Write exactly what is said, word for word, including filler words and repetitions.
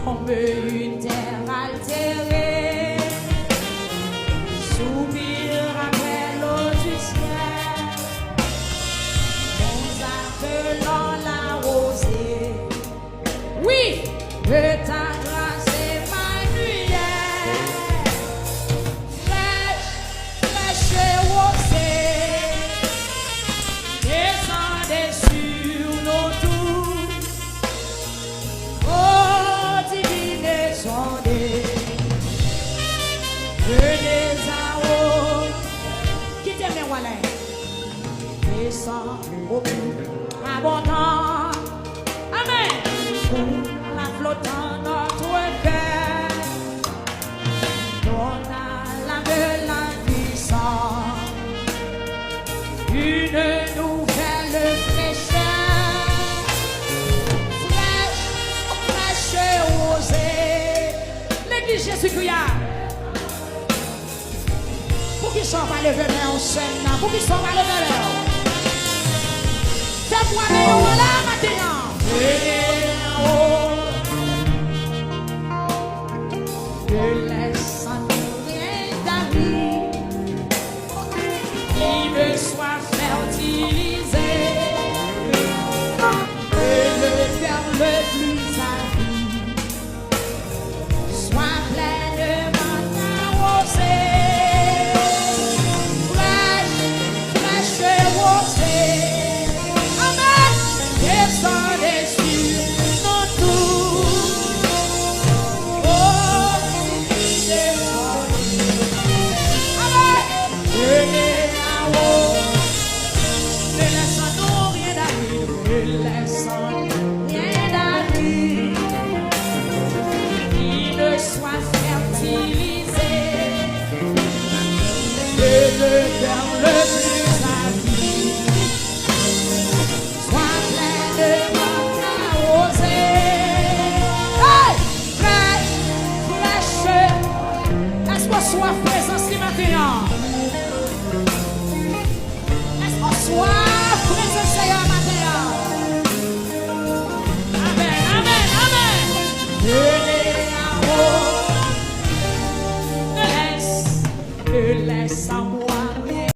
Comme une terre altérée, soupire après l'eau du ciel. Nous appelons la rosée. Oui, de ta grâce, Emmanuel. Fraîche, fraîche rosée, descendez sur nous tous. Oh, divine onde, venez à nous. Kite men w ale. Desann au plus abondant. Amen. Pour la flotte dans notre cœur. Donne à l'âme la puissance, une nouvelle fraîcheur, fraîche, fraîche rosée. Legliz Jezikri a. Poukisa w pa leve men w sèn nan? Poukisa w pa leve men w? Fè bwa men yo anlè maten an.